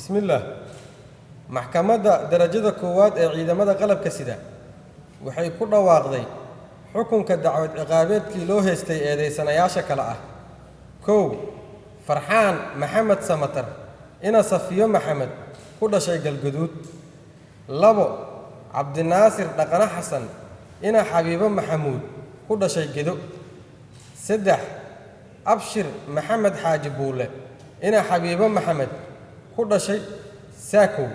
Bismillaah. Maxkamadda darajada koowaad ee ciidamada qalabka sida waxay ku dhawaaqday xukunka dacwad ciqaabeedkii loo haystay eedaysanayaasha kale ah: 1, Farxaan Maxamed Samatar, ina Safiyo Maxamed, ku dhashay Galgaduud; 2, Cabdinaasir Dhaqane Xasan, ina Xabiibo Maxamuud, ku dhashay Gedo; 3, Abshir Maxamed Xaaji Buule, ina Xabiibo Maxamed, ku dhashay Saakow,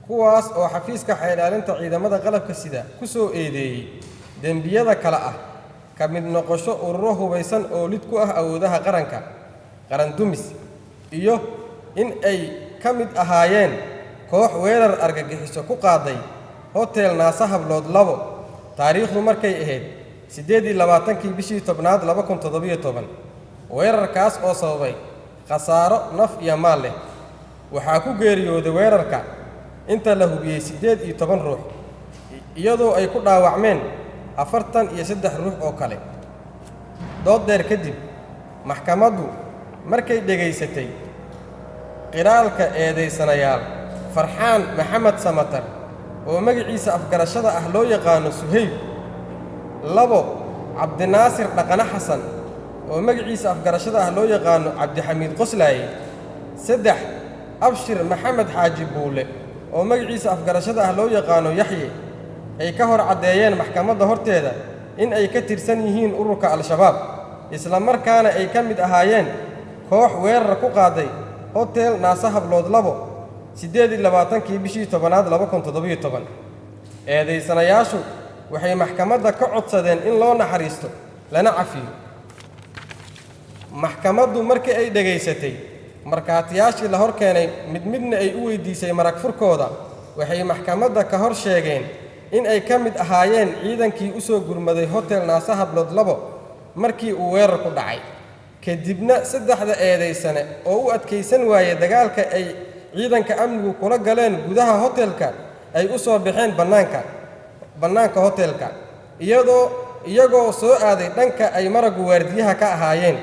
kuwaas oo xafiiska xeer ilaalinta ciidamada qalabka sida ku soo eedeeyey dembiyada kale ah: ka mid noqosho ururo hubaysan oo lid ku ah awoodaha qaranka, qarandumis, iyo in ay ka mid ahaayeen koox weerar argagixiso ku qaaday Hotel Naasa Hablood 2, taariikhdu markay ahayd 28-kii bishii 10aad 2017, weerarkaas oo sababay khasaaro naf iyo maal leh. Waxaa ku geeriyooday weerarka inta la hubiyey 18 ruux, iyadoo ay ku dhaawacmeen 43 ruux oo kale. Dood dheer kadib, maxkamaddu markay dhegaysatay qiraalka eedaysanayaal Farxaan Maxamed Samatar, oo magaciisa afgarashada ah loo yaqaano Suhayb; 2, Cabdinaasir Dhaqane Xasan, oo magaciisa afgarashada ah loo yaqaano Cabdixamiid Qoslaaye; 3, Abshir Maxamed Xaaji Buule, oo magaciisa afgarashada ah loo yaqaano Yaxye, ay ka hor caddeeyeen maxkamadda horteeda in ay ka tirsan yihiin ururka Al-Shabaab, isla markaana ay ka mid ahaayeen koox weerar ku qaaday Hotel Naasa Hablood 2, 28-kii bishii 10aad 2017, eedaysanayaashu waxay maxkamadda ka codsadeen in loo naxariisto lana cafiyo. Maxkamaddu markii ay dhegaysatay markhaatiyaashii la hor keenay, mid midna ay u weydiisay marag furkooda, waxay maxkamadda ka hor sheegeen in ay ka mid ahaayeen ciidankii u soo gurmaday Hotel Naasa Hablood 2 markii uu weerarku dhacay, kadibna saddexda eedaysane oo u adkaysan waayey dagaalka ay ciidanka amnigu kula galeen gudaha hotelka ay u soo baxeen bannaanka hotelka, iyadoo iyagoo soo aaday dhanka ay maraggu waardiyaha ka ahaayeen,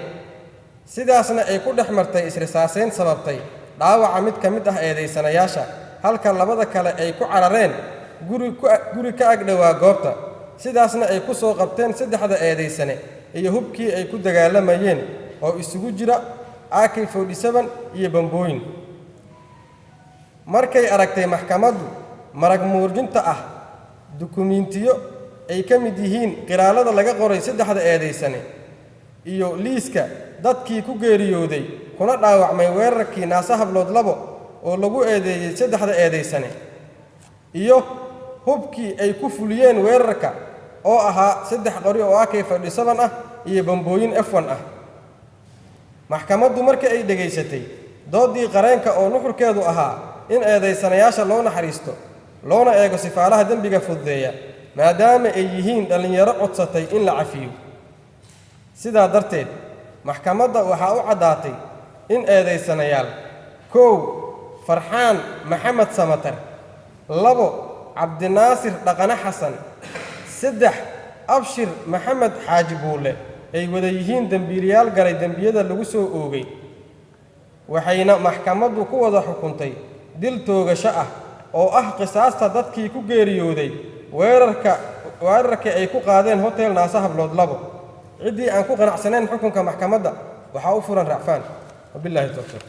sidaasna ay ku dhex martay isrisaaseyn sababtay dhaawaca mid ka mid ah eedaysanayaasha, halka labada kale ay ku carareen guri ka agdhowaa goobta, sidaasna ay ku soo qabteen saddexda eedaysane iyo hubkii ay ku dagaalamayeen oo isugu jira AK 47 iyo bambooyin. Markay aragtay maxkamaddu marag muujinta ah dukumiintiyo ay ka mid yihiin qiraalada laga qoray saddexda eedaysane iyo liiska dadkii ku geeriyooday kuna dhaawacmay weerarkii Naasa Hablood 2 oo lagu eedeeyey saddexda eedaysane, iyo hubkii ay ku fuliyeen weerarka oo ahaa saddex qori oo AK 47 ah iyo bambooyin F1 ah. Maxkamaddu markii ay dhegaysatay doodii qareenka oo nuxurkeedu ahaa in eedaysanayaasha loo naxariisto loona eego sifaalaha dembiga fududeeya, maadaama ay yihiin dhallinyaro codsatay in la cafiyo, sidaa darteed maxkamadda waxaa u caddaatay in eedaysanayaal: 1, Farxaan Maxamed Samatar; 2, Cabdinaasir Dhaqane Xasan; 3, Abshir Maxamed Xaaji Buule, ay wada yihiin dembiilayaal galay dembiyada lagu soo oogay, waxayna maxkamaddu ku wada xukuntay dil toogasho ah oo ah qisaasta dadkii ku geeriyooday weerarkii ay ku qaadeen Hotel Naasa Hablood 2. Ciddii aan ku qanacsanayn xukunka maxkamadda waxaa u furan racfaan. Wabilaahi towfiiq.